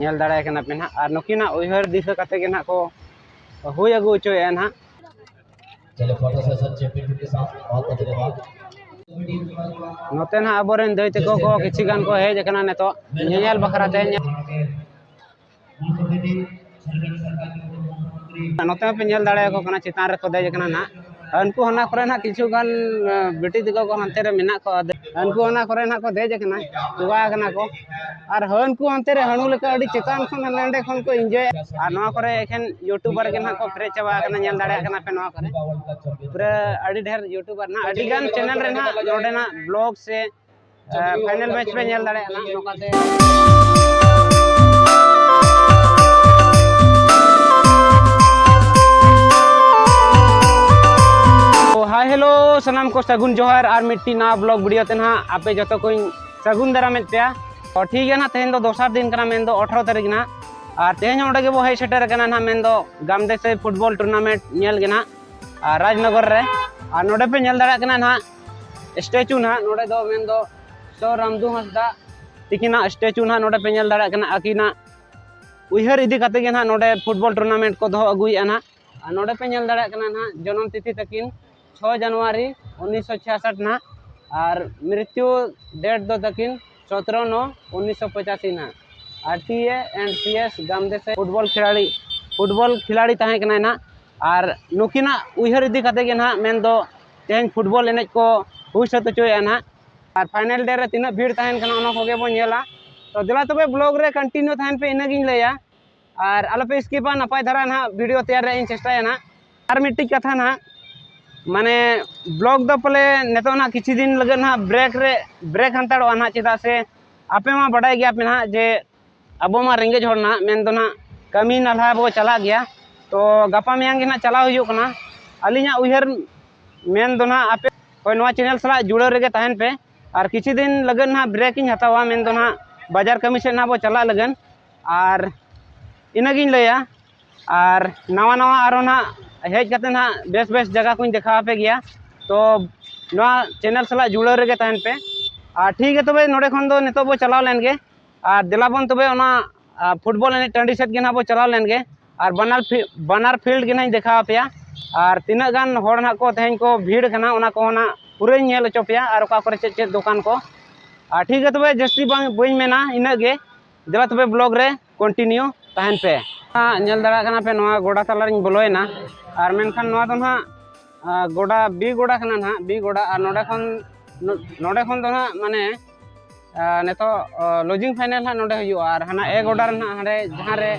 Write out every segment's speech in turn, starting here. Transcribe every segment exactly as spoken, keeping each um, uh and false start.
ᱧᱮᱞ ᱫᱟᱲᱮᱭᱟᱭ ᱠᱟᱱᱟ ᱯᱮ ᱱᱟᱦᱟᱜ᱾ ᱟᱨ ᱱᱩᱠᱤᱱᱟᱜ ᱩᱭᱦᱟᱹᱨ ᱫᱤᱥᱟᱹ ᱠᱟᱛᱮ ᱜᱮ ᱱᱟᱦᱟᱜ ᱠᱚ ᱦᱩᱭ ᱟᱹᱜᱩ ᱦᱚᱪᱚᱭᱮᱫᱼᱟ ᱱᱟᱦᱟᱜ᱾ ᱱᱚᱛᱮ ᱱᱟᱦᱟᱜ ᱟᱵᱚᱨᱮᱱ ᱫᱟᱹᱭ ᱛᱟᱠᱚ ᱠᱚ ᱠᱤᱪᱷᱩ ᱜᱟᱱ ᱠᱚ ᱦᱮᱡ ᱟᱠᱟᱱᱟ ᱱᱤᱛᱚᱜ ᱧᱮᱧᱮᱞ ᱵᱟᱠᱷᱨᱟ ᱛᱮ᱾ ᱱᱚᱛᱮ ᱦᱚᱸᱯᱮ ᱧᱮᱞ ᱫᱟᱲᱮᱭᱟᱠᱚ ᱠᱟᱱᱟ, ᱪᱮᱛᱟᱱ ᱨᱮᱠᱚ ᱫᱮᱡ ᱟᱠᱟᱱᱟ ᱱᱟᱦᱟᱜ᱾ ᱩᱱᱠᱩ ᱦᱟᱱᱟ ᱠᱚᱨᱮ ᱱᱟᱦᱟᱜ ᱠᱤᱪᱷᱩ ᱜᱟᱱ, ᱟᱸ, ᱵᱤᱴᱤ ᱛᱟᱠᱚ ᱠᱚ ᱦᱟᱱᱛᱮ ᱨᱮ ᱢᱮᱱᱟᱜ ᱠᱚᱣᱟ, ᱩᱱᱠᱩ ᱚᱱᱟ ᱠᱚᱨᱮ ᱱᱟᱦᱟᱜ ᱠᱚ ᱫᱮᱡ ᱟᱠᱟᱱᱟ, ᱪᱚᱸᱜᱟ ᱟᱠᱟᱱᱟ ᱠᱚ᱾ ᱟᱨ ᱦᱟᱹᱱᱠᱩ ᱚᱱᱛᱮ ᱨᱮ ᱦᱟᱹᱬᱩ ᱞᱮᱠᱟ ᱟᱹᱰᱤ ᱪᱮᱛᱟᱱ ᱠᱷᱚᱱ ᱦᱟᱱᱮ ᱱᱚᱸᱰᱮ ᱠᱷᱚᱱ ᱠᱚ enjoy᱾ ᱟᱨ ᱱᱚᱣᱟ ᱠᱚᱨᱮ ᱮᱠᱷᱮᱱ YouTuber ᱜᱮ ᱱᱟᱦᱟᱜ ᱠᱚ ᱯᱮᱨᱮᱡ ᱪᱟᱵᱟ ᱟᱠᱟᱱᱟ, ᱧᱮᱞ ᱫᱟᱲᱮᱭᱟᱜ ᱠᱟᱱᱟ ᱯᱮ ᱱᱚᱣᱟ ᱠᱚᱨᱮ᱾ ᱯᱩᱨᱟᱹ ᱟᱹᱰᱤ ᱰᱷᱮᱨ YouTuber ᱱᱟᱦᱟᱜ, ᱟᱹᱰᱤ ᱜᱟᱱ channel ᱨᱮ ᱱᱟᱦᱟᱜ ᱱᱚᱰᱮᱱᱟᱜ vlog ᱥᱮ, ᱮ, final match ᱯᱮ ᱧᱮᱞ ᱫᱟᱲᱮᱭᱟᱜᱼᱟ ᱱᱟᱦᱟᱜ ᱱᱚᱝᱠᱟᱛᱮ᱾ ᱛᱚ, hi, hello, ᱥᱟᱱᱟᱢ ᱠᱚ ᱥᱟᱹᱜᱩᱱ ᱡᱚᱦᱟᱨ ᱟᱨ ᱢᱤᱫᱴᱤᱡ ᱱᱟᱣᱟ vlog video ᱛᱮ ᱱᱟᱦᱟᱜ ᱟᱯᱮ ᱡᱚᱛᱚ ᱠᱚᱧ ᱥᱟᱹᱜᱩᱱ ᱫᱟᱨᱟᱢᱮᱫ ᱯᱮᱭᱟ᱾ ᱛᱚ, ᱴᱷᱤᱠ ᱜᱮᱭᱟ ᱱᱟᱦᱟᱜ, ᱛᱮᱦᱮᱧ ᱫᱚ ᱫᱚᱥᱟᱨ ᱫᱤᱱ ᱠᱟᱱᱟ, ᱢᱮᱱᱫᱚ ᱟᱴᱷᱨᱚ ᱛᱟᱹᱨᱤᱠᱷ ᱱᱟᱦᱟᱜ᱾ ᱟᱨ ᱛᱮᱦᱮᱧ ᱦᱚᱸ ᱚᱸᱰᱮ ᱜᱮᱵᱚ ᱦᱮᱡ ᱥᱮᱴᱮᱨ ᱟᱠᱟᱱᱟ ᱱᱟᱦᱟᱜ, ᱢᱮᱱᱫᱚ ᱜᱟᱢᱫᱮᱥᱟᱹᱭ football tournament ᱧᱮᱞ ᱜᱮ ᱱᱟᱦᱟᱜ, ᱟᱨ ᱨᱟᱡᱽᱱᱚᱜᱚᱨ ᱨᱮ᱾ ᱟᱨ ᱱᱚᱰᱮ ᱯᱮ ᱧᱮᱞ ᱫᱟᱲᱮᱭᱟᱜ ᱠᱟᱱᱟ ᱱᱟᱦᱟᱜ, statue ᱱᱟᱦᱟᱜ ᱱᱚᱰᱮ ᱫᱚ ᱢᱮᱱᱫᱚ ᱥᱚᱨ ᱨᱟᱢᱫᱩ ᱦᱟᱸᱥᱫᱟ ᱛᱤᱠᱤᱱᱟᱜ statue ᱱᱟᱦᱟᱜ ᱱᱚᱰᱮ ᱯᱮ ᱧᱮᱞ ᱫᱟᱲᱮᱭᱟᱜ ᱠᱟᱱᱟ᱾ ᱟᱹᱠᱤᱱᱟᱜ ᱩᱭᱦᱟᱹᱨ ᱤᱫᱤ ᱠᱟᱛᱮ ᱜᱮ ᱱᱟᱦᱟᱜ ᱱᱚᱰᱮ football tournament ᱠᱚ ᱫᱚᱦᱚ ᱟᱹᱜᱩᱭᱮᱫᱼᱟ ᱱᱟᱦᱟᱜ᱾ ᱟᱨ ᱱᱚᱰᱮ ᱯᱮ ᱧᱮᱞ ᱫᱟᱲᱮᱭᱟᱜ ᱠᱟᱱᱟ ᱱᱟᱦᱟᱜ ᱡᱚᱱᱚᱢ ᱛᱤᱛᱷᱤ ᱛᱟᱹᱠᱤᱱ ᱪᱷᱚᱭ ᱡᱟᱱᱩᱣᱟᱨᱤ ᱩᱱᱤᱥᱥᱚ ᱪᱷᱤᱭᱟᱥᱟᱴ ᱱᱟᱦᱟᱜ, ᱟᱨ ᱢᱨᱤᱛᱭᱩ date ᱫᱚ ᱛᱟᱹᱠᱤᱱ ᱥᱚᱛᱨᱚ ᱱᱚ ᱩᱱᱤᱥᱥᱚ ᱯᱚᱸᱪᱟᱥᱤ ᱱᱟᱦᱟᱜ᱾ ᱟᱨ T A and T S ᱜᱟᱢᱫᱮᱥᱮ football ᱠᱷᱤᱞᱟᱲᱤ, football ᱠᱷᱤᱞᱟᱲᱤ ᱛᱟᱦᱮᱸ ᱠᱟᱱᱟᱭ ᱱᱟᱦᱟᱜ᱾ ᱟᱨ ᱱᱩᱠᱤᱱᱟᱜ ᱩᱭᱦᱟᱹᱨ ᱤᱫᱤ ᱠᱟᱛᱮ ᱜᱮ ᱱᱟᱦᱟᱜ ᱢᱮᱱᱫᱚ ᱛᱮᱦᱮᱧ football ᱮᱱᱮᱡ ᱠᱚ ᱦᱩᱭ ᱥᱟᱹᱛ ᱦᱚᱪᱚᱭᱮᱫᱼᱟ ᱱᱟᱦᱟᱜ᱾ ᱟᱨ final day ᱨᱮ ᱛᱤᱱᱟᱹᱜ ᱵᱷᱤᱲ ᱛᱟᱦᱮᱱ ᱠᱟᱱᱟ ᱚᱱᱟ ᱠᱚᱜᱮ ᱵᱚᱱ ᱧᱮᱞᱟ᱾ ᱛᱚ ᱫᱮᱞᱟ ᱛᱚᱵᱮ vlog ᱨᱮ continue ᱛᱟᱦᱮᱱ ᱯᱮ, ᱤᱱᱟᱹᱜᱤᱧ ᱞᱟᱹᱭᱟ᱾ ᱟᱨ ᱟᱞᱚᱯᱮ skipᱟ, ᱱᱟᱯᱟᱭ ᱫᱷᱟᱨᱟ ᱱᱟᱦᱟᱜ video ᱛᱮᱭᱟᱨ ᱨᱮᱭᱟᱜ ᱤᱧ ᱪᱮᱥᱴᱟᱭᱟ ᱱᱟᱦᱟᱜ᱾ ᱟᱨ ᱢᱤᱫᱴᱤᱡ ᱠᱟᱛᱷᱟ ᱱᱟᱦᱟᱜ, ᱢᱟᱱᱮ vlog ᱫᱚ ᱯᱟᱞᱮ ᱱᱤᱛᱚᱜ ᱱᱟᱦᱟᱜ ᱠᱤᱪᱷᱩ ᱫᱤᱱ ᱞᱟᱹᱜᱤᱫ ᱱᱟᱦᱟᱜ break ᱨᱮ, break ᱦᱟᱛᱟᱲᱚᱜᱼᱟ ᱱᱟᱦᱟᱜ, ᱪᱮᱫᱟᱜ ᱥᱮ ᱟᱯᱮ ᱢᱟ ᱵᱟᱰᱟᱭ ᱜᱮᱭᱟ ᱯᱮ ᱱᱟᱦᱟᱜ ᱡᱮ ᱟᱵᱚ ᱢᱟ ᱨᱮᱸᱜᱮᱡ ᱦᱚᱲ ᱱᱟᱦᱟᱜ, ᱢᱮᱱ ᱫᱚ ᱱᱟᱦᱟᱜ ᱠᱟᱹᱢᱤ ᱱᱟᱞᱦᱟ ᱵᱚ ᱪᱟᱞᱟᱜ ᱜᱮᱭᱟ᱾ ᱛᱚ ᱜᱟᱯᱟ ᱢᱮᱭᱟᱝ ᱜᱮ ᱱᱟᱦᱟᱜ ᱪᱟᱞᱟᱣ ᱦᱩᱭᱩᱜ ᱠᱟᱱᱟ᱾ ᱟᱹᱞᱤᱧᱟᱜ ᱩᱭᱦᱟᱹᱨ ᱢᱮᱱ ᱫᱚ ᱱᱟᱦᱟᱜ ᱟᱯᱮ ᱦᱳᱭ ᱱᱚᱣᱟ channel ᱥᱟᱞᱟᱜ ᱡᱩᱲᱟᱹᱣ ᱨᱮᱜᱮ ᱛᱟᱦᱮᱱ ᱯᱮ᱾ ᱟᱨ ᱠᱤᱪᱷᱩ ᱫᱤᱱ ᱞᱟᱹᱜᱤᱫ ᱱᱟᱦᱟᱜ break ᱤᱧ ᱦᱟᱛᱟᱣᱟ, ᱢᱮᱱ ᱫᱚ ᱱᱟᱦᱟᱜ ᱵᱟᱡᱟᱨ ᱠᱟᱹᱢᱤ ᱥᱮᱫ ᱱᱟᱦᱟᱜ ᱵᱚ ᱪᱟᱞᱟᱜ ᱞᱟᱹᱜᱤᱫ᱾ ᱟᱨ ᱤᱱᱟᱹᱜᱤᱧ ᱞᱟᱹᱭᱟ᱾ ᱟᱨ ᱱᱟᱣᱟ ᱱᱟᱣᱟ ᱟᱨᱚ ᱱᱟᱦᱟᱜ ᱦᱮᱡ ᱠᱟᱛᱮ ᱱᱟᱦᱟᱜ ᱵᱮᱥ ᱵᱮᱥ ᱡᱟᱭᱜᱟ ᱠᱚᱧ ᱫᱮᱠᱷᱟᱣ ᱟᱯᱮ ᱜᱮᱭᱟ᱾ ᱛᱚ ᱱᱚᱣᱟ channel ᱥᱟᱞᱟᱜ ᱡᱩᱲᱟᱹᱣ ᱨᱮᱜᱮ ᱛᱟᱦᱮᱱ ᱯᱮ᱾ ᱟᱨ ᱴᱷᱤᱠ ᱜᱮᱭᱟ, ᱛᱚᱵᱮ ᱱᱚᱰᱮ ᱠᱷᱚᱱ ᱫᱚ ᱱᱤᱛᱚᱜ ᱵᱚ ᱪᱟᱞᱟᱣ ᱞᱮᱱ ᱜᱮ᱾ ᱟᱨ ᱫᱮᱞᱟ ᱵᱚᱱ ᱛᱚᱵᱮ ᱚᱱᱟ ᱟᱨ ᱯᱷᱩᱴᱵᱚᱞ ᱮᱱᱮᱡ ᱴᱟᱺᱰᱤ ᱥᱮᱫ ᱜᱮ ᱱᱟᱦᱟᱜ ᱵᱚ ᱪᱟᱞᱟᱣ ᱞᱮᱱ ᱜᱮ᱾ ᱟᱨ ᱵᱟᱱᱟᱨ ᱯᱷᱤ- ᱵᱟᱱᱟᱨ ᱯᱷᱤᱞᱰ ᱜᱮ ᱱᱟᱦᱟᱜ ᱤᱧ ᱫᱮᱠᱷᱟᱣ ᱟᱯᱮᱭᱟ᱾ ᱟᱨ ᱛᱤᱱᱟᱹᱜ ᱜᱟᱱ ᱦᱚᱲ ᱱᱟᱦᱟᱜ ᱠᱚ ᱛᱮᱦᱮᱧ ᱠᱚ ᱵᱷᱤᱲ ᱠᱟᱱᱟ, ᱚᱱᱟ ᱠᱚᱦᱚᱸ ᱱᱟᱦᱟᱜ ᱯᱩᱨᱟᱹᱧ ᱧᱮᱞ ᱦᱚᱪᱚ ᱯᱮᱭᱟ᱾ ᱟᱨ ᱚᱠᱟ ᱠᱚᱨᱮ ᱪᱮᱫ ᱪᱮᱫ ᱫᱚᱠᱟᱱ ᱠᱚ᱾ ᱟᱨ ᱴᱷᱤᱠ ᱜᱮᱭᱟ, ᱛᱚᱵᱮ ᱡᱟᱹᱥᱛᱤ ᱵᱟᱝ ᱵᱟᱹᱧ ᱢᱮᱱᱟ, ᱤᱱᱟᱹᱜ ᱜᱮ᱾ ᱫᱮᱞᱟ ᱛᱚᱵᱮ ᱵᱞᱚᱜ ᱨᱮ ᱠᱚᱱᱴᱤᱱᱤᱭᱩ ᱛᱟᱦᱮᱱ ᱯᱮ᱾ ᱦᱟᱸᱜ ᱧᱮᱞ ᱫᱟᱲᱮᱭᱟᱜ ᱠᱟᱱᱟ ᱯᱮ, ᱱᱚᱣᱟ ᱜᱚᱰᱟ ᱛᱟᱞᱟᱨᱤᱧ ᱵᱚᱞᱚᱭᱮᱱᱟ᱾ ᱟᱨ ᱢᱮᱱᱠᱷᱟᱱ ᱱᱚᱣᱟ ᱫᱚ ᱱᱟᱦᱟᱜ, ᱟᱸ, ᱜᱚᱰᱟ, ᱵᱤ ᱜᱚᱰᱟ ᱠᱟᱱᱟ ᱱᱟᱦᱟᱜ, ᱵᱤ ᱜᱚᱰᱟ᱾ ᱟᱨ ᱱᱚᱰᱮ ᱠᱷᱚᱱ, ᱱᱚ- ᱱᱚᱰᱮ ᱠᱷᱚᱱ ᱫᱚ ᱱᱟᱦᱟᱜ, ᱢᱟᱱᱮ, ᱟᱸ, ᱱᱤᱛᱚᱜ, ᱟᱸ, ᱞᱚᱡᱤᱝ ᱯᱷᱟᱭᱱᱮᱞ ᱦᱟᱸᱜ ᱱᱚᱰᱮ ᱦᱩᱭᱩᱜᱼᱟ᱾ ᱟᱨ ᱦᱟᱱᱟ ᱮ ᱜᱚᱰᱟ ᱨᱮ ᱱᱟᱦᱟᱜ, ᱦᱟᱸᱰᱮ ᱡᱟᱦᱟᱸ ᱨᱮ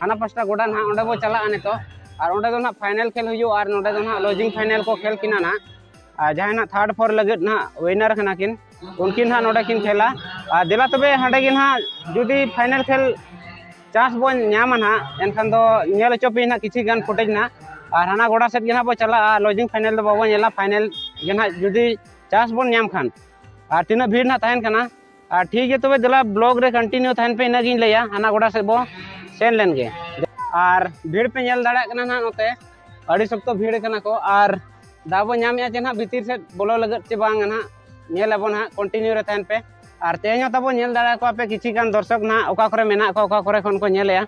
ᱦᱟᱱᱟ ᱯᱟᱥᱴᱟ ᱜᱚᱰᱟ ᱱᱟᱦᱟᱜ, ᱚᱸᱰᱮ ᱵᱚ ᱪᱟᱞᱟᱜᱼᱟ ᱱᱤᱛᱚᱜ᱾ ᱟᱨ ᱚᱸᱰᱮ ᱫᱚ ᱱᱟᱦᱟᱜ ᱯᱷᱟᱭᱱᱮᱞ ᱠᱷᱮᱞ ᱦᱩᱭᱩᱜᱼᱟ᱾ ᱟᱨ ᱱᱚᱰᱮ ᱫᱚ ᱱᱟᱦᱟᱜ ᱞᱚᱡᱤᱝ ᱯᱷᱟᱭᱱᱮᱞ ᱠᱚ ᱠᱷᱮᱞ ᱠᱤᱱᱟ ᱱᱟᱦᱟᱜ᱾ ᱟᱨ ᱡᱟᱦᱟᱸᱭ ᱱᱟᱦᱟᱜ ᱛᱷᱟᱨᱰ ᱯᱷᱳᱨ ᱞᱟᱹᱜᱤᱫ ᱱᱟᱦᱟᱜ ᱣᱤᱱᱟᱨ ᱠᱟᱱᱟ ᱠᱤᱱ, ᱩᱱᱠᱤᱱ ᱱᱟᱦᱟᱜ ᱱᱚᱰᱮ ᱠᱤᱱ ᱠᱷᱮᱞᱟ᱾ ᱟᱨ ᱫᱮᱞᱟ ᱛᱚᱵᱮ ᱦᱟᱸᱰᱮ ᱜᱮ ᱱᱟᱦᱟᱜ ᱡᱩᱫᱤ ᱯᱷᱟᱭᱱᱮᱞ ᱠᱷᱮᱞ ᱪᱟᱱᱥ ᱵᱚᱱ ᱧᱟᱢᱟ ᱱᱟᱦᱟᱜ, ᱮᱱᱠᱷᱟᱱ ᱫᱚ ᱧᱮᱞ ᱦᱚᱪᱚ ᱯᱮ ᱱᱟᱦᱟᱜ ᱠᱤᱪᱷᱤ ᱜᱟᱱ ᱯᱷᱩᱴᱮᱡᱽ ᱱᱟᱦᱟᱜ᱾ ᱟᱨ ᱦᱟᱱᱟ ᱜᱚᱰᱟ ᱥᱮᱫ ᱜᱮ ᱱᱟᱦᱟᱜ ᱵᱚ ᱪᱟᱞᱟᱜᱼᱟ, ᱞᱚᱡᱤᱝ ᱯᱷᱟᱭᱱᱮᱞ ᱫᱚ ᱵᱟᱵᱚ ᱧᱮᱞᱟ, ᱯᱷᱟᱭᱱᱮᱞ ᱜᱮ ᱱᱟᱦᱟᱜ ᱡᱩᱫᱤ ᱪᱟᱱᱥ ᱵᱚᱱ ᱧᱟᱢ ᱠᱷᱟᱱ᱾ ᱟᱨ ᱛᱤᱱᱟᱹᱜ ᱵᱷᱤᱲ ᱱᱟᱦᱟᱜ ᱛᱟᱦᱮᱱ ᱠᱟᱱᱟ᱾ ᱟᱨ ᱴᱷᱤᱠ ᱜᱮᱭᱟ, ᱛᱚᱵᱮ ᱫᱮᱞᱟ ᱵᱞᱚᱜ ᱨᱮ ᱠᱚᱱᱴᱤᱱᱤᱭᱩ ᱛᱟᱦᱮᱱ ᱯᱮ, ᱤᱱᱟᱹᱜᱤᱧ ᱞᱟᱹᱭᱟ᱾ ᱦᱟᱱᱟ ᱜᱚᱰᱟ ᱥᱮᱫ ᱵᱚ ᱥᱮᱱ ᱞᱮᱱ ᱜᱮ᱾ ᱟᱨ ᱵᱷᱤᱲ ᱯᱮ ᱧᱮᱞ ᱫᱟᱲᱮᱭᱟᱜ ᱠᱟᱱᱟ ᱱᱟᱦᱟᱜ ᱱᱚᱛᱮ, ᱟᱹᱰᱤ ᱥᱚᱠᱛᱚ ᱵᱷᱤᱲ ᱠᱟᱱᱟ ᱠᱚ᱾ ᱟᱨ ᱫᱟᱣ ᱵᱚ ᱧᱟᱢᱮᱫᱼᱟ ᱪᱮ ᱱᱟᱦᱟᱜ ᱵᱷᱤᱛᱤᱨ ᱥᱮᱫ ᱵᱚᱞᱚ ᱞᱟᱹᱜᱤᱫ ᱪᱮ ᱵᱟᱝ ᱱᱟᱦᱟᱜ, ᱧᱮᱞ ᱟᱵᱚᱱ ᱱᱟᱦᱟᱜ, ᱠᱚᱱᱴᱤᱱᱤᱭᱩ ᱨᱮ ᱛᱟᱦᱮᱱ ᱯᱮ᱾ ᱟᱨ ᱛᱮᱦᱮᱧ ᱦᱚᱸ ᱛᱟᱵᱚ ᱧᱮᱞ ᱫᱟᱲᱮᱭᱟᱠᱚᱣᱟ ᱯᱮ ᱠᱤᱪᱷᱤ ᱜᱟᱱ ᱫᱚᱨᱥᱚᱠ ᱱᱟᱦᱟᱜ ᱚᱠᱟ ᱠᱚᱨᱮ ᱢᱮᱱᱟᱜ ᱠᱚᱣᱟ, ᱚᱠᱟ ᱠᱚᱨᱮ ᱠᱷᱚᱱ ᱠᱚ ᱧᱮᱞᱮᱜᱼᱟ᱾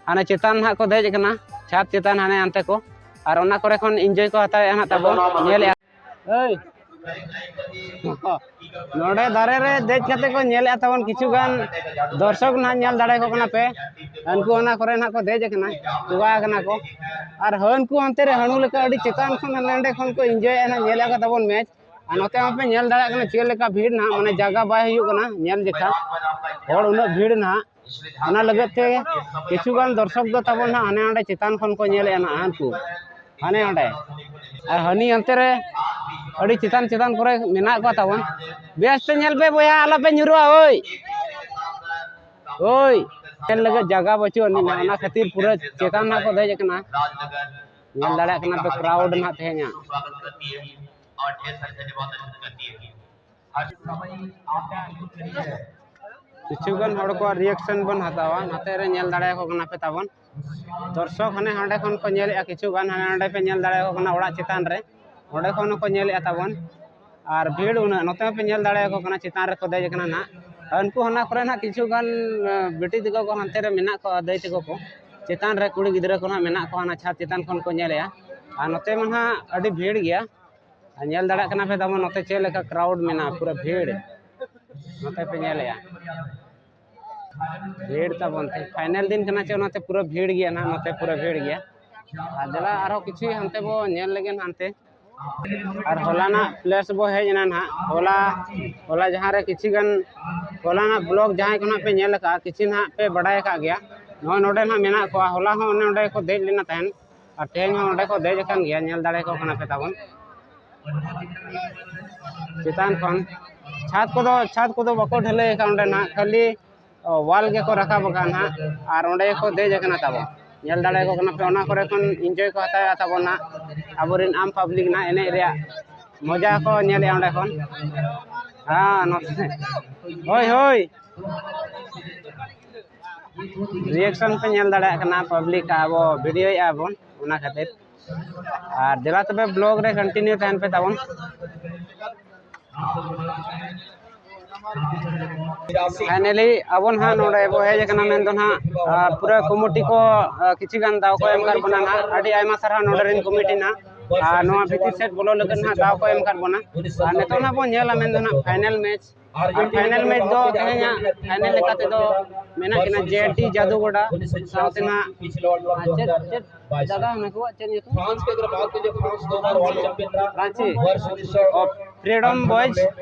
ᱦᱟᱱᱮ ᱪᱮᱛᱟᱱ ᱱᱟᱦᱟᱜ ᱠᱚ ᱫᱮᱡ ᱟᱠᱟᱱᱟ, ᱪᱷᱟᱫᱽ ᱪᱮᱛᱟᱱ ᱦᱟᱱᱮ ᱦᱟᱱᱛᱮ ᱠᱚ᱾ ᱟᱨ ᱚᱱᱟ ᱠᱚᱨᱮ ᱠᱷᱚᱱ ᱤᱱᱡᱚᱭ ᱠᱚ ᱦᱟᱛᱟᱣᱮᱫᱼᱟ ᱱᱟᱦᱟᱜ ᱛᱟᱵᱚ, ᱧᱮᱞᱮᱜᱼᱟ᱾ ᱮᱭ, ᱱᱚᱰᱮ ᱫᱟᱨᱮ ᱨᱮ ᱫᱮᱡ ᱠᱟᱛᱮ ᱠᱚ ᱧᱮᱞᱮᱫᱼᱟ ᱛᱟᱵᱚᱱ, ᱠᱤᱪᱷᱩ ᱜᱟᱱ ᱫᱚᱨᱥᱚᱠ ᱱᱟᱦᱟᱜ ᱧᱮᱞ ᱫᱟᱲᱮᱭᱟᱠᱚ ᱠᱟᱱᱟ ᱯᱮ᱾ ᱩᱱᱠᱩ ᱚᱱᱟ ᱠᱚᱨᱮ ᱱᱟᱦᱟᱜ ᱠᱚ ᱫᱮᱡ ᱟᱠᱟᱱᱟ, ᱪᱚᱜᱟ ᱟᱠᱟᱱᱟ ᱠᱚ᱾ ᱟᱨ ᱦᱟᱹᱱᱠᱩ ᱚᱱᱛᱮ ᱨᱮ ᱦᱟᱹᱬᱩ ᱞᱮᱠᱟ ᱟᱹᱰᱤ ᱪᱮᱛᱟᱱ ᱠᱷᱚᱱ ᱦᱟᱸᱰᱮ ᱱᱟᱰᱮ ᱠᱷᱚᱱ ᱠᱚ ᱤᱱᱡᱚᱭᱮᱫᱼᱟ ᱱᱟᱦᱟᱜ, ᱧᱮᱞᱮᱫᱼᱟ ᱠᱚ ᱛᱟᱵᱚᱱ ᱢᱮᱪ᱾ ᱟᱨ ᱱᱚᱛᱮ ᱦᱚᱸᱯᱮ ᱧᱮᱞ ᱫᱟᱲᱮᱭᱟᱜ ᱠᱟᱱᱟ ᱪᱮᱫ ᱞᱮᱠᱟ ᱵᱷᱤᱲ ᱱᱟᱦᱟᱜ, ᱢᱟᱱᱮ ᱡᱟᱭᱜᱟ ᱵᱟᱭ ᱦᱩᱭᱩᱜ ᱠᱟᱱᱟ ᱧᱮᱞ ᱡᱮᱠᱷᱟ, ᱦᱚᱲ ᱩᱱᱟᱹᱜ ᱵᱷᱤᱲ ᱱᱟᱦᱟᱜ᱾ ᱚᱱᱟ ᱞᱟᱹᱜᱤᱫ ᱛᱮ ᱠᱤᱪᱷᱩ ᱜᱟᱱ ᱫᱚᱨᱥᱚᱠ ᱫᱚ ᱛᱟᱵᱚᱱ ᱱᱟᱦᱟᱜ ᱦᱟᱱᱮ ᱦᱟᱸᱰᱮ ᱪᱮᱛᱟᱱ ᱠᱷᱚᱱ ᱠᱚ ᱧᱮᱞᱮᱫᱼᱟ ᱱᱟᱦᱟᱜ ᱦᱟᱹᱱᱠᱩ, ᱦᱟᱱᱮ ᱦᱟᱸᱰᱮ᱾ ᱟᱨ ᱦᱟᱹᱱᱤ ᱦᱟᱱᱛᱮ ᱨᱮ ᱟᱹᱰᱤ ᱪᱮᱛᱟᱱ ᱪᱮᱛᱟᱱ ᱠᱚᱨᱮ ᱢᱮᱱᱟᱜ ᱠᱚᱣᱟ ᱛᱟᱵᱚᱱ᱾ ᱵᱮᱥ ᱛᱮ ᱧᱮᱞ ᱯᱮ ᱵᱚᱭᱦᱟ, ᱟᱞᱚ ᱯᱮ ᱧᱩᱨᱩᱜᱼᱟ᱾ ᱳᱭ, ᱳᱭ, ᱧᱮᱞ ᱞᱟᱹᱜᱤᱫ ᱡᱟᱭᱜᱟ ᱵᱟᱹᱪᱩᱜ ᱟᱹᱱᱤᱡ ᱱᱟᱦᱟᱜ, ᱚᱱᱟ ᱠᱷᱟᱹᱛᱤᱨ ᱯᱩᱨᱟᱹ ᱪᱮᱛᱟᱱ ᱱᱟᱦᱟᱜ ᱠᱚ ᱫᱮᱡ ᱟᱠᱟᱱᱟ᱾ ᱧᱮᱞ ᱫᱟᱲᱮᱭᱟᱜ ᱠᱟᱱᱟ ᱯᱮ ᱠᱨᱟᱣᱩᱰ ᱱᱟᱦᱟᱜ ᱛᱮᱦᱮᱧᱟᱜ᱾ ᱠᱤᱪᱷᱩ ᱜᱟᱱ ᱦᱚᱲ ᱠᱚᱣᱟᱜ ᱨᱤᱭᱮᱠᱥᱚᱱ ᱵᱚᱱ ᱦᱟᱛᱟᱣᱟ, ᱱᱚᱛᱮ ᱨᱮ ᱧᱮᱞ ᱫᱟᱲᱮᱭᱟᱠᱚ ᱠᱟᱱᱟ ᱯᱮ ᱛᱟᱵᱚᱱ᱾ ᱫᱚᱨᱥᱚᱠ ᱦᱟᱱᱮ ᱦᱟᱸᱰᱮ ᱠᱷᱚᱱ ᱠᱚ ᱧᱮᱞᱮᱫᱼᱟ, ᱠᱤᱪᱷᱩ ᱜᱟᱱ ᱦᱟᱱᱮ ᱦᱟᱸᱰᱮ ᱯᱮ ᱧᱮᱞ ᱫᱟᱲᱮᱭᱟᱠᱚ ᱠᱟᱱᱟ ᱚᱲᱟᱜ ᱪᱮᱛᱟᱱ ᱨᱮ, ᱚᱸᱰᱮ ᱠᱷᱚᱱ ᱦᱚᱸᱠᱚ ᱧᱮᱞᱮᱫᱼᱟ ᱛᱟᱵᱚᱱ᱾ ᱟᱨ ᱵᱷᱤᱲ ᱩᱱᱟᱹᱜ, ᱱᱚᱛᱮ ᱦᱚᱸᱯᱮ ᱧᱮᱞ ᱫᱟᱲᱮᱭᱟᱠᱚ ᱠᱟᱱᱟ, ᱪᱮᱛᱟᱱ ᱨᱮᱠᱚ ᱫᱮᱡ ᱟᱠᱟᱱᱟ ᱱᱟᱦᱟᱜ᱾ ᱩᱱᱠᱩ ᱦᱟᱱᱟ ᱠᱚᱨᱮ ᱱᱟᱦᱟᱜ ᱠᱤᱪᱷᱩ ᱜᱟᱱ ᱵᱤᱴᱤ ᱛᱟᱠᱚ ᱠᱚ ᱦᱟᱱᱛᱮ ᱨᱮ ᱢᱮᱱᱟᱜ ᱠᱚᱣᱟ, ᱫᱟᱹᱭ ᱛᱟᱠᱚ ᱠᱚ ᱪᱮᱛᱟᱱ ᱨᱮ ᱠᱩᱲᱤ ᱜᱤᱫᱽᱨᱟᱹ ᱠᱚ ᱱᱟᱦᱟᱜ ᱢᱮᱱᱟᱜ ᱠᱚᱣᱟ, ᱚᱱᱟ ᱪᱷᱟᱫᱽ ᱪᱮᱛᱟᱱ ᱠᱷᱚᱱ ᱠᱚ ᱧᱮᱞᱮᱜᱼᱟ᱾ ᱟᱨ ᱱᱚᱛᱮ ᱢᱟ ᱱᱟᱦᱟᱜ ᱟᱹᱰᱤ ᱵᱷᱤᱲ ᱜᱮᱭᱟ᱾ ᱟᱨ ᱧᱮᱞ ᱫᱟᱲᱮᱭᱟᱜ ᱠᱟᱱᱟ ᱯᱮ ᱛᱟᱵᱚᱱ ᱱᱚᱛᱮ ᱪᱮᱫ ᱞᱮᱠᱟ ᱠᱨᱟᱣᱩᱰ ᱢᱮᱱᱟᱜᱼᱟ, ᱯᱩᱨᱟᱹ ᱵᱷᱤᱲ᱾ ᱱᱚᱛᱮ ᱯᱮ ᱧᱮᱞᱮᱜᱼᱟ, ᱵᱷᱤᱲ ᱛᱟᱵᱚᱱ ᱛᱮ ᱯᱷᱟᱭᱱᱮᱞ ᱫᱤᱱ ᱠᱟᱱᱟ ᱪᱮ, ᱚᱱᱟᱛᱮ ᱯᱩᱨᱟᱹ ᱵᱷᱤᱲ ᱜᱮᱭᱟ ᱱᱟᱦᱟᱜ, ᱱᱚᱛᱮ ᱯᱩᱨᱟᱹ ᱵᱷᱤᱲ ᱜᱮᱭᱟ᱾ ᱟᱨ ᱫᱮᱞᱟ ᱟᱨᱦᱚᱸ ᱠᱤᱪᱷᱩ ᱦᱟᱱᱛᱮ ᱵᱚ ᱧᱮᱞ ᱞᱮᱜᱮ ᱦᱟᱱᱛᱮ᱾ ᱟᱨ ᱦᱚᱞᱟᱱᱟᱜ ᱯᱞᱮᱥ ᱵᱚ ᱦᱮᱡ ᱮᱱᱟ ᱱᱟᱦᱟᱜ, ᱦᱚᱞᱟ, ᱦᱚᱞᱟ ᱡᱟᱦᱟᱸ ᱨᱮ ᱠᱤᱪᱷᱩ ᱜᱟᱱ, ᱦᱚᱞᱟᱱᱟᱜ ᱵᱞᱚᱜ ᱡᱟᱦᱟᱸᱭ ᱠᱚ ᱱᱟᱦᱟᱜ ᱯᱮ ᱧᱮᱞ ᱟᱠᱟᱫᱼᱟ, ᱠᱤᱪᱷᱩ ᱱᱟᱦᱟᱜ ᱯᱮ ᱵᱟᱰᱟᱭ ᱟᱠᱟᱫ ᱜᱮᱭᱟ᱾ ᱱᱚᱜᱼᱚᱭ ᱱᱚᱰᱮ ᱱᱟᱦᱟᱜ ᱢᱮᱱᱟᱜ ᱠᱚᱣᱟ, ᱦᱚᱞᱟ ᱦᱚᱸ ᱚᱱᱮ ᱚᱸᱰᱮ ᱠᱚ ᱫᱮᱡ ᱞᱮᱱᱟ ᱛᱟᱦᱮᱸᱱ, ᱟᱨ ᱛᱮᱦᱮᱧ ᱦᱚᱸ ᱚᱸᱰᱮ ᱠᱚ ᱫᱮᱡ ᱟᱠᱟᱱ ᱜᱮᱭᱟ, ᱧᱮᱞ ᱫᱟᱲᱮ ᱠᱚ ᱠᱟᱱᱟ ᱯᱮ ᱛᱟᱵᱚᱱ᱾ ᱪᱮᱛᱟᱱ ᱠᱷᱚᱱ ᱪᱷᱟᱫᱽ ᱠᱚᱫᱚ, ᱪᱷᱟᱫᱽ ᱠᱚᱫᱚ ᱵᱟᱠᱚ ᱰᱷᱟᱹᱞᱟᱹᱭ ᱟᱠᱟᱫ ᱚᱸᱰᱮ ᱱᱟᱦᱟᱜ, ᱠᱷᱟᱹᱞᱤ ᱚ, ᱣᱟᱞ ᱜᱮᱠᱚ ᱨᱟᱠᱟᱵ ᱟᱠᱟᱫᱼᱟ ᱱᱟᱦᱟᱜ, ᱟᱨ ᱚᱸᱰᱮ ᱜᱮᱠᱚ ᱫᱮᱡ ᱟᱠᱟᱱᱟ ᱛᱟᱵᱚ᱾ ᱧᱮᱞ ᱫᱟᱲᱮᱭᱟᱠᱚ ᱠᱟᱱᱟ ᱯᱮ, ᱚᱱᱟ ᱠᱚᱨᱮ ᱠᱷᱚᱱ ᱤᱱᱡᱚᱭ ᱠᱚ ᱦᱟᱛᱟᱣᱮᱫᱼᱟ ᱛᱟᱵᱚ ᱱᱟᱦᱟᱜ᱾ ᱟᱵᱚᱨᱮᱱ ᱟᱢ ᱯᱟᱵᱽᱞᱤᱠ ᱱᱟᱦᱟᱜ ᱮᱱᱮᱡ ᱨᱮᱭᱟᱜ ᱢᱚᱡᱟ ᱠᱚ ᱧᱮᱞᱮᱫᱼᱟ ᱚᱸᱰᱮ ᱠᱷᱚᱱ᱾ ᱦᱮᱸ, ᱱᱚᱛᱮ᱾ ᱦᱳᱭ, ᱦᱳᱭ᱾ ᱨᱤᱭᱮᱠᱥᱚᱱ ᱯᱮ ᱧᱮᱞ ᱫᱟᱲᱮᱭᱟᱜ ᱠᱟᱱᱟ ᱯᱟᱵᱽᱞᱤᱠ, ᱟᱵᱚ ᱵᱷᱤᱰᱤᱭᱳᱭᱮᱫᱼᱟ ᱵᱚᱱ, ᱚᱱᱟ ᱠᱷᱟᱹᱛᱤᱨ᱾ ᱟᱨ ᱫᱮᱞᱟ ᱛᱚᱵᱮ ᱵᱞᱚᱜ ᱨᱮ ᱠᱚᱱᱴᱤᱱᱤᱭᱩ ᱛᱟᱦᱮᱱ ᱯᱮ ᱛᱟᱵᱚᱱ᱾ ᱯᱷᱟᱭᱱᱟᱞᱤ ᱟᱵᱚ ᱱᱟᱦᱟᱜ ᱱᱚᱰᱮ ᱵᱚ ᱦᱮᱡ ᱟᱠᱟᱱᱟ ᱢᱮᱱᱫᱚ ᱱᱟᱦᱟᱜ, ᱟᱨ ᱯᱩᱨᱟᱹ ᱠᱚᱢᱤᱴᱤ ᱠᱚ, ᱟᱨ ᱠᱤᱪᱷᱩ ᱜᱟᱱ ᱫᱟᱣ ᱠᱚ ᱮᱢ ᱟᱠᱟᱫ ᱵᱚᱱᱟ ᱱᱟᱦᱟᱜ᱾ ᱟᱹᱰᱤ ᱟᱭᱢᱟ ᱥᱟᱨᱦᱟᱣ ᱱᱚᱰᱮ ᱨᱮᱱ ᱠᱚᱢᱤᱴᱤ ᱱᱟᱦᱟᱜ, ᱟᱨ ᱱᱚᱣᱟ ᱵᱷᱤᱛᱤᱨ ᱥᱮᱫ ᱵᱚᱞᱚ ᱞᱟᱹᱜᱤᱫ ᱱᱟᱦᱟᱜ ᱫᱟᱣ ᱠᱚ ᱮᱢ ᱟᱠᱟᱫ ᱵᱚᱱᱟ᱾ ᱟᱨ ᱱᱤᱛᱚᱜ ᱱᱟᱦᱟᱜ ᱵᱚᱱ ᱧᱮᱞᱟ ᱢᱮᱱᱫᱚ ᱱᱟᱦᱟᱜ ᱯᱷᱟᱭᱱᱟᱞ ᱢᱮᱪ, ᱟᱨ ᱯᱷᱟᱭᱱᱟᱞ ᱢᱮᱪ ᱫᱚ ᱛᱮᱦᱮᱧᱟᱜ ᱯᱷᱟᱭᱱᱟᱞ ᱞᱮᱠᱟ ᱛᱮᱫᱚ ᱢᱮᱱᱟᱜ ᱠᱤᱱᱟ ᱡᱮ ᱟᱨ ᱰᱤ ᱡᱟᱫᱩᱜᱚᱰᱟ ᱥᱟᱶᱛᱮ ᱱᱟᱦᱟᱜ, ᱟᱨ ᱪᱮᱫ, ᱪᱮᱫ ᱡᱟᱭᱜᱟ ᱱᱩᱠᱩᱣᱟᱜ ᱪᱮᱫ ᱧᱩᱛᱩᱢ? France के अगर बात की जाए, France दो बार वर्ल्ड चैंपियन रहा। Ranchi. Of freedom boys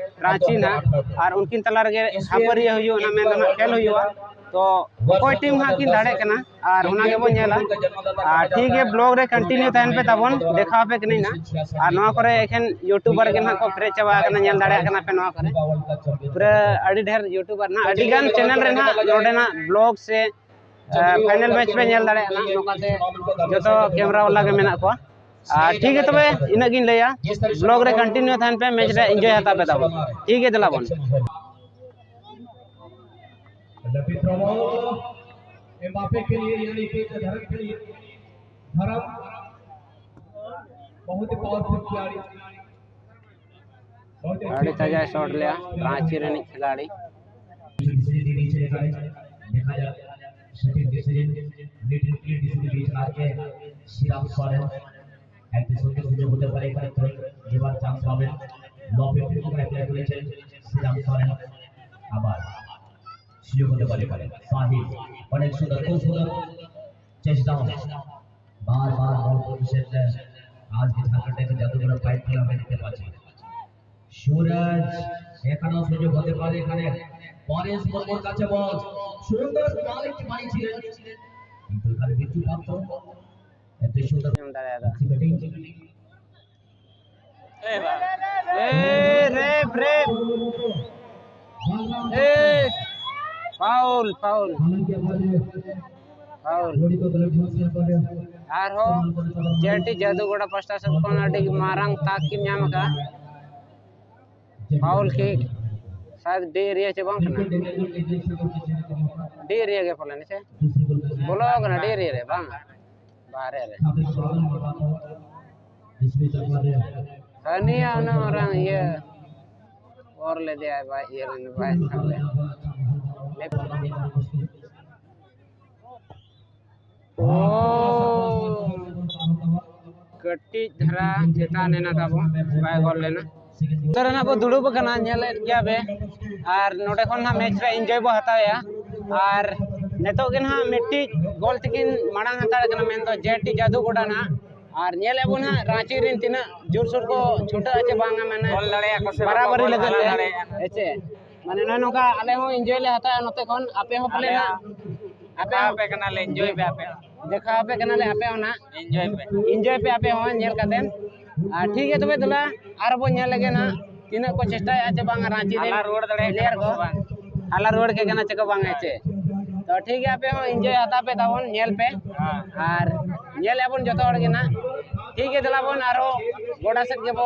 Ranchi ᱱᱟᱦᱟᱜ, ᱟᱨ ᱩᱱᱠᱤᱱ ᱛᱟᱞᱟ ᱨᱮᱜᱮ ᱠᱷᱟᱹᱯᱟᱹᱨᱤᱭᱟᱹ ᱦᱩᱭᱩᱜ ᱚᱱᱟ ᱢᱮᱱ ᱫᱚ ᱱᱟᱦᱟᱜ ᱠᱷᱮᱞ ᱦᱩᱭᱩᱜᱼᱟ᱾ ᱛᱚ ᱚᱠᱚᱭ ᱴᱤᱢ ᱦᱟᱸᱜ ᱠᱤᱱ ᱫᱟᱲᱮᱜ ᱠᱟᱱᱟ, ᱟᱨ ᱚᱱᱟ ᱜᱮᱵᱚᱱ ᱧᱮᱞᱟ᱾ ᱟᱨ ᱴᱷᱤᱠ ᱜᱮ, ᱵᱞᱚᱜ ᱨᱮ ᱠᱚᱱᱴᱤᱱᱤᱭᱩ ᱛᱟᱦᱮᱱ ᱯᱮ ᱛᱟᱵᱚᱱ, ᱫᱮᱠᱷᱟᱣ ᱟᱯᱮ ᱠᱟᱹᱱᱟᱹᱧ ᱱᱟᱦᱟᱜ᱾ ᱟᱨ ᱱᱚᱣᱟ ᱠᱚᱨᱮ ᱮᱠᱷᱮᱱ ᱭᱩᱴᱩᱵᱟᱨ ᱜᱮ ᱱᱟᱦᱟᱜ ᱠᱚ ᱯᱮᱨᱮᱡ ᱪᱟᱵᱟ ᱟᱠᱟᱱᱟ, ᱧᱮᱞ ᱫᱟᱲᱮᱭᱟᱜ ᱠᱟᱱᱟ ᱯᱮ ᱱᱚᱣᱟ ᱠᱚᱨᱮ ᱯᱩᱨᱟᱹ ᱟᱹᱰᱤ ᱰᱷᱮᱨ ᱭᱩᱴᱩᱵᱟᱨ ᱱᱟᱦᱟᱜ, ᱟᱹᱰᱤ ᱜᱟᱱ ᱪᱮᱱᱮᱞ ᱨᱮ ᱱᱟᱦᱟᱜ ᱱᱚᱰᱮᱱᱟᱜ ᱵᱞᱚᱜ ᱥᱮ ᱯᱷᱟᱭᱱᱟᱞ ᱢᱮᱪ ᱯᱮ ᱧᱮᱞ ᱫᱟᱲᱮᱭᱟᱜᱼᱟ ᱱᱟᱦᱟᱜ, ᱱᱚᱝᱠᱟᱛᱮ ᱡᱚᱛᱚ ᱠᱮᱢᱨᱟ ᱵᱟᱞᱟ ᱜᱮ ᱢᱮᱱᱟᱜ ᱠᱚᱣᱟ᱾ ᱟᱨ ᱴᱷᱤᱠ ᱜᱮ ᱛᱚᱵᱮ, ᱤᱱᱟᱹᱜ ᱜᱤᱧ ᱞᱟᱹᱭᱟ᱾ ᱵᱞᱚᱜ ᱨᱮ ᱠᱚᱱᱴᱤᱱᱤᱭᱩ ᱛᱟᱦᱮᱱ ᱯᱮ, ᱢᱮᱪ ᱨᱮ ᱤᱱᱡᱚᱭ ᱦᱟᱛᱟᱣ ᱯᱮ ᱛᱟᱵᱚᱱ᱾ ᱴᱷᱤᱠ ᱜᱮ, ᱫᱮᱞᱟ ᱵᱚᱱ᱾ एम्बापे के लिए, यानी कि धर्म के लिए, धर्म बहुत ही पावरफुल खिलाड़ी। ᱟᱹᱰᱤ ᱛᱟᱡᱟ ᱥᱚᱴ ᱞᱮᱭᱟ ᱨᱟᱸᱪᱤ ᱨᱤᱱᱤᱡ ᱠᱷᱤᱞᱟᱲᱤ᱾ ডিসিশন দিয়ে দিয়েছে এখানে। দেখা যাক সঠিক ডিসিশন, লিটিল ক্লিয়ার ডিসিশন দিয়েছে আর কে শ্রীরাম সরেন। একটি সুন্দর সুযোগ হতে পারে এখানে থ্রো দেবার চান্স পাবেন। লম্বে ফিল্ডিং অ্যাপ্লাই করেছেন শ্রীরাম সরেন। আবার সুযোগ হতে পারে এখানে। সাহিল, অনেক সুন্দর, খুব সুন্দর চেস ডাউন। বারবার বল পজিশন। আজকে ঝাড়খণ্ডের জাদুঘরের পাইপ খেলা আমরা দেখতে পাচ্ছি। সুরজ, এখানেও সুযোগ হতে পারে এখানে। পরেশ মুর্মুর কাছে বল। সুন্দর মালিক মারিয়েছিলেন। কিন্তু এখানে বিচ্ছু প্রাপ্ত। এত সুন্দর ᱧᱟᱢ ᱫᱟᱲᱮᱭᱟᱫᱟ᱾ ব্যাটিং। ए रे ब्रेक। ए, फाउल, फाउल। फाउल। ᱟᱨᱦᱚᱸ ᱡᱮᱴᱤ ᱡᱟᱹᱫᱩᱜᱚᱲᱟ ᱯᱟᱥᱴᱟ ᱥᱮᱫ ᱠᱷᱚᱱ ᱟᱹᱰᱤ ᱢᱟᱨᱟᱝ ᱛᱟᱠ ᱠᱤᱱ ᱧᱟᱢ ᱟᱠᱟᱫᱼᱟ᱾ ᱯᱷᱟᱣᱩᱞ ᱠᱤᱠ᱾ ᱥᱟᱭᱟᱫ ᱰᱤ ᱮᱨᱤᱭᱟ ᱪᱮ ᱵᱟᱝ ᱠᱟᱱᱟ? ᱰᱤ ᱮᱨᱤᱭᱟ ᱜᱮ ᱯᱟᱞᱮᱱ ᱥᱮ? ᱵᱚᱞᱚ ᱠᱟᱱᱟ ᱰᱤ ᱮᱨᱤᱭᱟ ᱨᱮ, ᱵᱟᱝ? ᱵᱟᱦᱨᱮ ᱨᱮ᱾ ᱦᱟᱹᱱᱤᱭᱟ ᱩᱱᱟᱹᱜ ᱢᱟᱨᱟᱝ ᱤᱭᱟᱹ ᱚᱨ ᱞᱮᱫᱮᱭᱟᱭ, ᱵᱟᱭ ᱤᱭᱟᱹ ᱞᱮᱱᱟ, ᱵᱟᱭ ᱥᱟᱵ ᱞᱮᱫ᱾ ᱳ, ᱠᱟᱹᱴᱤᱡ ᱫᱷᱟᱨᱟ ᱪᱮᱛᱟᱱ ᱮᱱᱟ ᱛᱟᱵᱚ, ᱵᱟᱭ ᱜᱚᱞ ᱞᱮᱱᱟ᱾ ᱩᱛᱟᱹᱨ ᱨᱮᱱᱟᱜ ᱵᱚ ᱫᱩᱲᱩᱵ ᱟᱠᱟᱱᱟ, ᱧᱮᱞᱮᱫ ᱜᱮᱭᱟ ᱵᱮ᱾ ᱟᱨ ᱱᱚᱰᱮ ᱠᱷᱚᱱ ᱱᱟᱦᱟᱜ ᱢᱮᱪ ᱨᱮ ᱤᱱᱡᱚᱭ ᱵᱚ ᱦᱟᱛᱟᱣᱮᱜᱼᱟ᱾ ᱟᱨ ᱱᱤᱛᱚᱜ ᱜᱮ ᱱᱟᱦᱟᱜ ᱢᱤᱫᱴᱤᱡ ᱜᱚᱞ ᱛᱮᱠᱤᱱ ᱢᱟᱲᱟᱝ ᱦᱟᱛᱟᱲ ᱠᱟᱱᱟ, ᱢᱮᱱᱫᱚ ᱡᱮ ᱴᱤ ᱡᱟᱹᱫᱩ ᱜᱚᱰᱟ ᱱᱟᱦᱟᱜ᱾ ᱟᱨ ᱧᱮᱞᱮᱫ ᱵᱚᱱ ᱦᱟᱸᱜ ᱨᱟᱸᱪᱤ ᱨᱮᱱ ᱛᱤᱱᱟᱹᱜ ᱡᱳᱨᱥᱳᱨ ᱠᱚ ᱪᱷᱩᱴᱟᱹᱜᱼᱟ ᱪᱮ ᱵᱟᱝᱟ, ᱢᱟᱱᱮ ᱜᱚᱞ ᱫᱟᱲᱮᱭᱟᱜᱼᱟ ᱠᱚ ᱥᱮ ᱵᱟᱠᱚ ᱵᱟᱨᱟᱵᱟᱨᱤ ᱜᱚᱞ ᱞᱟᱹᱜᱤᱫ ᱟᱞᱟᱝ ᱛᱮ᱾ ᱫᱟᱲᱮᱭᱟᱜᱼᱟ᱾ ᱦᱮᱸ ᱪᱮ? ᱢᱟᱱᱮ ᱱᱚᱜᱼᱚᱭ ᱱᱚᱝᱠᱟ ᱟᱞᱮ ᱦᱚᱸ ᱤᱱᱡᱚᱭ ᱞᱮ ᱦᱟᱛᱟᱣᱟ ᱱᱚᱛᱮ ᱠᱷᱚᱱ, ᱟᱯᱮ ᱦᱚᱸ ᱯᱟᱞᱮ ᱟᱞᱮ ᱱᱟᱜ ᱦᱚᱸ ᱟᱯᱮ ᱫᱮᱠᱷᱟᱣ ᱦᱚᱸ ᱟᱯᱮ ᱠᱟᱱᱟᱞᱮ, ᱤᱱᱡᱚᱭ ᱯᱮ ᱟᱯᱮ ᱦᱚᱸ᱾ ᱫᱮᱠᱷᱟᱣ ᱟᱯᱮ ᱠᱟᱱᱟᱞᱮ ᱟᱯᱮ ᱦᱚᱸ ᱱᱟᱜ᱾ ᱤᱱᱡᱚᱭ ᱯᱮ᱾ ᱤᱱᱡᱚᱭ ᱯᱮ ᱟᱯᱮ ᱦᱚᱸ ᱧᱮᱞ ᱠᱟᱛᱮᱱ᱾ ᱟᱨ ᱴᱷᱤᱠ ᱜᱮᱭᱟ ᱛᱚᱵᱮ ᱫᱮᱞᱟ, ᱟᱨ ᱵᱚᱱ ᱧᱮᱞ ᱞᱮᱜᱮ ᱱᱟᱜ ᱛᱤᱱᱟᱹᱜ ᱠᱚ ᱪᱮᱥᱴᱟᱭᱮᱫᱼᱟ ᱪᱮ ᱵᱟᱝ ᱨᱟᱸᱪᱤ ᱨᱮᱱ ᱦᱟᱞᱟ ᱨᱩᱣᱟᱹᱲ ᱫᱟᱲᱮᱭᱟᱜ ᱯᱞᱮᱭᱟᱨ ᱠᱟᱱᱟ ᱠᱚ ᱠᱚ᱾ ᱥᱮ ᱵᱟᱝ? ᱦᱟᱞᱟ ᱨᱩᱣᱟᱹᱲ ᱠᱮ ᱠᱟᱱᱟ ᱪᱮ ᱠᱚ ᱵᱟᱝ ᱦᱮᱸ ᱪᱮ? ᱛᱚ ᱴᱷᱤᱠ ᱜᱮᱭᱟ, ᱟᱯᱮ ᱦᱚᱸ ᱤᱱᱡᱚᱭ ᱦᱟᱛᱟᱣ ᱯᱮ ᱛᱟᱵᱚᱱ, ᱧᱮᱞ ᱯᱮ᱾ ᱦᱮᱸ᱾ ᱟᱨ ᱧᱮᱞᱮᱫᱼᱟ ᱵᱚᱱ ᱡᱚᱛᱚ ᱦᱚᱲ ᱜᱮ ᱱᱟᱜ᱾ ᱴᱷᱤᱠ ᱜᱮᱭᱟ, ᱫᱮᱞᱟ ᱵᱚᱱ ᱟᱨᱦᱚᱸ ᱜᱚᱰᱟ ᱥᱮᱫ ᱜᱮᱵᱚ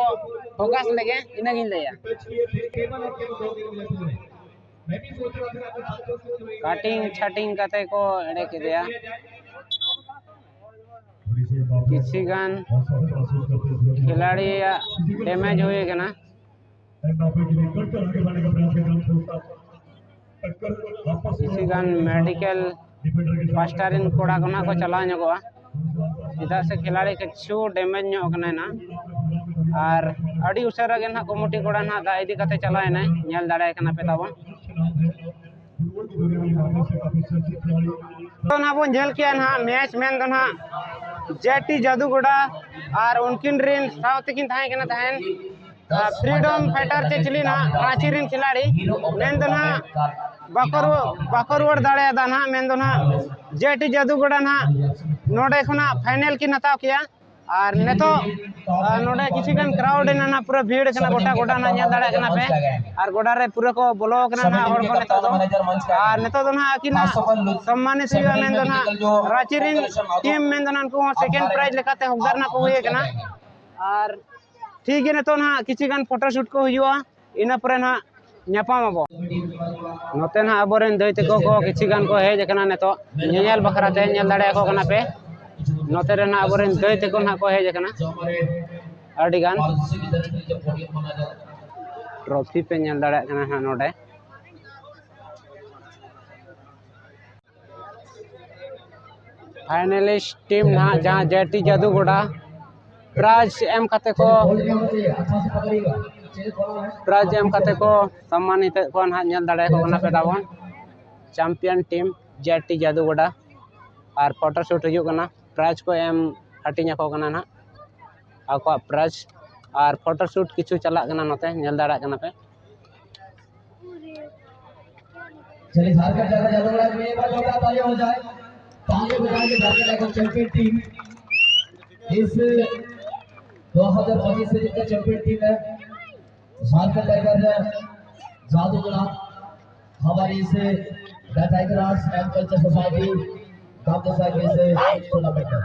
ᱯᱷᱳᱠᱟᱥ ᱞᱮᱜᱮ, ᱤᱱᱟᱹᱜᱤᱧ ᱞᱟᱹᱭᱟ᱾ ᱠᱟᱴᱤᱝ ᱪᱷᱟᱴᱤᱝ ᱠᱟᱛᱮ ᱠᱚ ᱮᱲᱮ ᱠᱮᱫᱮᱭᱟ᱾ ᱠᱤᱪᱷᱤ ᱜᱟᱱ ᱠᱷᱤᱞᱟᱲᱤᱭᱟᱜ ᱰᱮᱢᱮᱡᱽ ᱦᱩᱭ ᱟᱠᱟᱱᱟ᱾ ᱠᱤᱪᱷᱩ ᱜᱟᱱ ᱢᱮᱰᱤᱠᱮᱞ ᱯᱟᱥᱴᱟ ᱨᱮᱱ ᱠᱚᱲᱟ ᱠᱚ ᱱᱟᱦᱟᱜ ᱠᱚ ᱪᱟᱞᱟᱣ ᱧᱚᱜᱚᱜᱼᱟ, ᱪᱮᱫᱟᱜ ᱥᱮ ᱠᱷᱤᱞᱟᱲᱤ ᱠᱤᱪᱷᱩ ᱰᱮᱢᱮᱡᱽ ᱧᱚᱜ ᱠᱟᱱᱟᱭ ᱱᱟᱦᱟᱜ᱾ ᱟᱨ ᱟᱹᱰᱤ ᱩᱥᱟᱹᱨᱟ ᱜᱮ ᱱᱟᱦᱟᱜ ᱠᱚᱢᱤᱴᱤ ᱠᱚᱲᱟ ᱱᱟᱦᱟᱜ ᱫᱟᱜ ᱤᱫᱤ ᱠᱟᱛᱮ ᱪᱟᱞᱟᱣ ᱮᱱᱟᱭ, ᱧᱮᱞ ᱫᱟᱲᱮᱭᱟᱭ ᱠᱟᱱᱟ ᱯᱮ ᱛᱟᱵᱚᱱ᱾ ᱛᱚ ᱱᱟᱦᱟᱜ ᱵᱚᱱ ᱧᱮᱞ ᱠᱮᱜᱼᱟ ᱱᱟᱦᱟᱜ ᱢᱮᱪ ᱢᱮᱱ ᱫᱚ ᱱᱟᱦᱟᱜ ᱡᱮ ᱴᱤ ᱡᱟᱫᱩᱜᱚᱰᱟ ᱟᱨ ᱩᱱᱠᱤᱱ ᱨᱮᱱ ᱥᱟᱶ ᱛᱮᱠᱤᱱ ᱛᱟᱦᱮᱸ ᱠᱟᱱᱟ ᱛᱟᱦᱮᱸᱱ ᱯᱷᱨᱤᱰᱚᱢ ᱯᱷᱟᱭᱴᱟᱨ ᱪᱮ ᱪᱤᱞᱤ ᱱᱟᱦᱟᱜ ᱨᱟᱸᱪᱤ ᱨᱮᱱ ᱠᱷᱤᱞᱟᱲᱤ ᱢᱮᱱ ᱫᱚ ᱱᱟᱦᱟᱜ ᱵᱟᱠᱚ ᱨᱩᱣᱟᱹᱲ, ᱵᱟᱠᱚ ᱨᱩᱣᱟᱹᱲ ᱫᱟᱲᱮᱭᱟᱫᱟ ᱱᱟᱦᱟᱜ᱾ ᱢᱮᱱ ᱫᱚ ᱱᱟᱦᱟᱜ ᱡᱮ ᱴᱤ ᱡᱟᱫᱩᱜᱚᱰᱟ ᱱᱟᱦᱟᱜ ᱱᱚᱰᱮ ᱠᱷᱚᱱᱟᱜ ᱯᱷᱟᱭᱱᱮᱞ ᱠᱤᱱ ᱦᱟᱛᱟᱣ ᱠᱮᱜᱼᱟ᱾ ᱟᱨ ᱱᱤᱛᱚᱜ, ᱟᱨ ᱱᱚᱰᱮ ᱠᱤᱪᱷᱩ ᱜᱟᱱ ᱠᱨᱟᱣᱰ ᱮᱱᱟ ᱱᱟᱦᱟᱜ, ᱯᱩᱨᱟᱹ ᱵᱷᱤᱲ ᱠᱟᱱᱟ ᱜᱚᱴᱟ ᱜᱚᱰᱟ ᱱᱟᱦᱟᱜ, ᱧᱮᱞ ᱫᱟᱲᱮᱭᱟᱜ ᱠᱟᱱᱟ ᱯᱮ᱾ ᱟᱨ ᱜᱚᱰᱟ ᱨᱮ ᱯᱩᱨᱟᱹ ᱠᱚ ᱵᱚᱞᱚ ᱠᱟᱱᱟ ᱱᱟᱦᱟᱜ ᱦᱚᱲ ᱠᱚ ᱱᱤᱛᱚᱜ ᱫᱚ᱾ ᱟᱨ ᱱᱤᱛᱚᱜ ᱫᱚ ᱱᱟᱦᱟᱜ ᱟᱹᱠᱤᱱᱟᱜ ᱥᱚᱢᱢᱟᱱᱤᱛ ᱦᱩᱭᱩᱜᱼᱟ ᱢᱮᱱ ᱫᱚ ᱱᱟᱦᱟᱜ ᱨᱟᱸᱪᱤ ᱨᱮᱱ ᱴᱤᱢ ᱢᱮᱱ ᱫᱚ ᱱᱟᱦᱟᱜ ᱩᱱᱠᱩ ᱦᱚᱸ ᱥᱮᱠᱮᱱᱰ ᱯᱨᱟᱭᱤᱡᱽ ᱞᱮᱠᱟᱛᱮ ᱦᱚᱠᱫᱟᱨ ᱱᱟᱦᱟᱜ ᱠᱚ ᱦᱩᱭ ᱠᱟᱱᱟ᱾ ᱟᱨ ᱴᱷᱤᱠ ᱜᱮ, ᱱᱤᱛᱚᱜ ᱱᱟᱦᱟᱜ ᱠᱤᱪᱷᱩ ᱜᱟᱱ ᱯᱷᱳᱴᱳ ᱥᱩᱴ ᱠᱚ ᱦᱩᱭᱩᱜᱼᱟ, ᱤᱱᱟᱹ ᱯᱚᱨᱮ ᱱᱟᱦᱟᱜ ᱧᱟᱯᱟᱢ ᱟᱵᱚ᱾ ᱱᱚᱛᱮ ᱱᱟᱦᱟᱜ ᱟᱵᱚᱨᱮᱱ ᱫᱟᱹᱭ ᱛᱟᱠᱚ ᱠᱚ ᱠᱤᱪᱷᱩ ᱜᱟᱱ ᱠᱚ ᱦᱮᱡ ᱟᱠᱟᱱᱟ ᱱᱤᱛᱚᱜ ᱧᱮᱧᱮᱞ ᱵᱟᱠᱷᱨᱟ ᱛᱮ, ᱧᱮᱞ ᱫᱟᱲᱮᱭᱟᱠᱚ ᱠᱟᱱᱟ ᱯᱮ᱾ ᱱᱚᱛᱮ ᱨᱮ ᱱᱟᱦᱟᱜ ᱟᱵᱚᱨᱮᱱ ᱫᱟᱹᱭ ᱛᱟᱠᱚ ᱱᱟᱦᱟᱜ ᱠᱚ ᱦᱮᱡ ᱟᱠᱟᱱᱟ ᱟᱹᱰᱤ ᱜᱟᱱ᱾ ᱴᱨᱚᱯᱷᱤ ᱯᱮ ᱧᱮᱞ ᱫᱟᱲᱮᱭᱟᱜ ᱠᱟᱱᱟ ᱱᱟᱦᱟᱜ ᱱᱚᱰᱮ᱾ ᱯᱷᱟᱭᱱᱟᱞᱤᱥᱴ ᱴᱤᱢ ᱱᱟᱦᱟᱜ ᱡᱟᱦᱟᱸ ᱡᱮ ᱴᱤ ᱡᱟᱫᱩᱜᱚᱰᱟ ᱯᱨᱟᱭᱤᱡᱽ ᱮᱢ ᱠᱟᱛᱮ ᱠᱚ, ᱯᱨᱟᱭᱤᱡᱽ ᱮᱢ ᱠᱟᱛᱮ ᱠᱚ ᱥᱚᱢᱢᱟᱱᱤᱛ ᱮᱫ ᱠᱚᱣᱟ ᱱᱟᱦᱟᱜ, ᱧᱮᱞ ᱫᱟᱲᱮᱭᱟᱠᱚ ᱠᱟᱱᱟ ᱯᱮ ᱛᱟᱵᱚᱱ᱾ ᱪᱟᱢᱯᱤᱭᱟᱱ ᱴᱤᱢ ᱡᱮ ᱴᱤ ᱡᱟᱫᱩᱜᱚᱰᱟ᱾ ᱟᱨ ᱯᱷᱳᱴᱳ ᱥᱩᱴ ᱦᱩᱭᱩᱜ ᱠᱟᱱᱟ, ᱯᱨᱟᱭᱤᱡᱽ ᱠᱚ ᱮᱢ ᱦᱟᱹᱴᱤᱧ ᱟᱠᱚ ᱠᱟᱱᱟ ᱱᱟᱦᱟᱜ ᱟᱠᱚᱣᱟᱜ ᱯᱨᱟᱭᱤᱡᱽ᱾ ᱟᱨ ᱯᱷᱳᱴᱳ ᱥᱩᱴ ᱠᱤᱪᱷᱩ ᱪᱟᱞᱟᱜ ᱠᱟᱱᱟ ᱱᱚᱛᱮ, ᱧᱮᱞ ᱫᱟᱲᱮᱭᱟᱜ ᱠᱟᱱᱟ ᱯᱮ᱾ चलिए, झारखंड टाइगर जादूगोड़ा में एक बार जोरदार तालियां हो जाए। तालियां बजाएंगे झारखंड टाइगर चैंपियन टीम। इस दो हज़ार पच्चीस से जिनका चैंपियन टीम है झारखंड टाइगर जादूगोड़ा, हमारी इस the tiger arts and culture society गांव सोसाइटी से टूर्नामेंट है।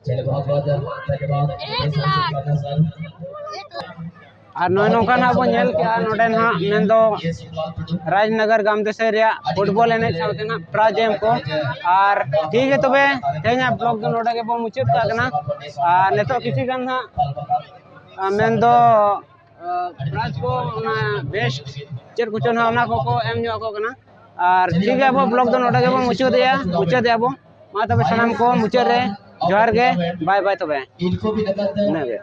चलिए, बहुत बहुत धन्यवाद। एक लाख। सर। ᱟᱨ ᱱᱚᱜᱼᱚᱭ ᱱᱚᱝᱠᱟ ᱱᱟᱦᱟᱜ ᱵᱚᱱ ᱧᱮᱞ ᱠᱮᱜᱼᱟ ᱱᱚᱰᱮ ᱱᱟᱦᱟᱜ ᱢᱮᱱᱫᱚ ᱨᱟᱡᱽᱱᱚᱜᱚᱨ ᱜᱟᱢᱫᱮᱥᱟᱹᱭ ᱨᱮᱭᱟᱜ ᱯᱷᱩᱴᱵᱚᱞ ᱮᱱᱮᱡ ᱥᱟᱶᱛᱮ ᱱᱟᱦᱟᱜ ᱯᱨᱟᱭᱤᱡᱽ ᱮᱢ ᱠᱚ᱾ ᱟᱨ ᱴᱷᱤᱠ ᱜᱮ ᱛᱚᱵᱮ ᱛᱮᱦᱮᱧᱟᱜ ᱵᱞᱚᱜ ᱫᱚ ᱱᱚᱰᱮ ᱜᱮᱵᱚᱱ ᱢᱩᱪᱟᱹᱫ ᱠᱟᱜ ᱠᱟᱱᱟ᱾ ᱟᱨ ᱱᱤᱛᱚᱜ ᱠᱤᱪᱷᱩ ᱜᱟᱱ ᱱᱟᱦᱟᱜ, ᱟᱨ ᱢᱮᱱᱫᱚ ᱯᱨᱟᱭᱤᱡᱽ ᱠᱚ ᱚᱱᱟ ᱵᱮᱥᱴ ᱪᱮᱫ ᱠᱚᱪᱚ ᱱᱟᱦᱟᱜ ᱚᱱᱟ ᱠᱚᱠᱚ ᱮᱢ ᱧᱚᱜ ᱟᱠᱚ ᱠᱟᱱᱟ᱾ ᱟᱨ ᱴᱷᱤᱠ ᱜᱮᱭᱟ, ᱟᱵᱚ ᱵᱞᱚᱜ ᱫᱚ ᱱᱚᱰᱮ ᱜᱮᱵᱚᱱ ᱢᱩᱪᱟᱹᱫᱮᱜᱼᱟ, ᱢᱩᱪᱟᱹᱫᱮᱜᱼᱟ ᱵᱚᱱ᱾ ᱢᱟ ᱛᱚᱵᱮ ᱥᱟᱱᱟᱢ ᱠᱚ ᱢᱩᱪᱟᱹᱫ ᱨᱮ ᱡᱚᱦᱟᱨ ᱜᱮ, ᱵᱟᱭ ᱵᱟᱭ ᱛᱚᱵᱮ᱾ ᱤᱱᱟᱹᱜᱮ᱾